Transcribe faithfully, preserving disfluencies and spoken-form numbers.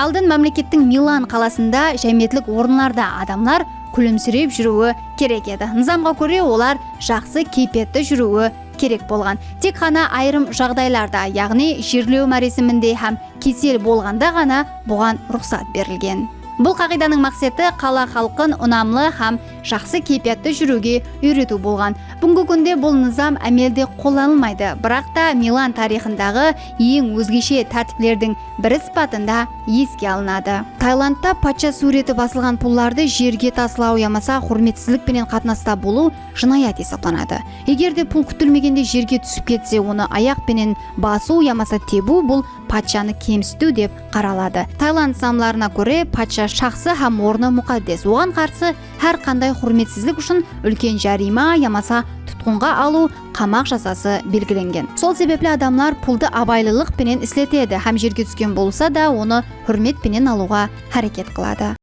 Aldın mámlekettiń Milan qalasında jámiyetlik orınlarda adamlar kúlimsirep júriwi kerek edi. Nızamǵa kóre, olar jaqsı keypiyatta júriwi kerek bolǵan. Tek ǵana ayırım jaǵdaylarda, yaǵnıy jerlew máresiminde hám kesel bolǵanda ǵana buǵan ruxsat berilgen. Bul qaǵıydanıń maqseti qala xalqın unamlı hám jaqsı keypiyatta júriwge úyretiw bolǵan. Búgingi kúnde bul nızam ámelde qollanılmaydı, biraq ta Milan tariyxındaǵı eń ózgeshe tártiplerdiń biri sıpatında eske alınadı. Tailandta patsha súwreti basılǵan pullardı jerge taslaw yamasa húrmetsizlik penen qatnasta bolıw jınayat esaplanadı. Eger de pul kútilmegende jerge túsip ketse, onı ayaq penen basıw yamasa tebiw, bul patshanı kemsitiw dep qaraladı. Tailand nızamlarına kóre, patsha shaxsı hám ornı muqaddes. Oǵan qarsı hár qanday húrmetsizlik ushın úlken járiyma yamasa tutqınǵa alıw, qamaq jazası belgilengen. Sol sebepli adamlar puldı abaylılıq penen isletedi hám jerge túsken bolsa da, onı húrmet penen alıwǵa háreket qıladı.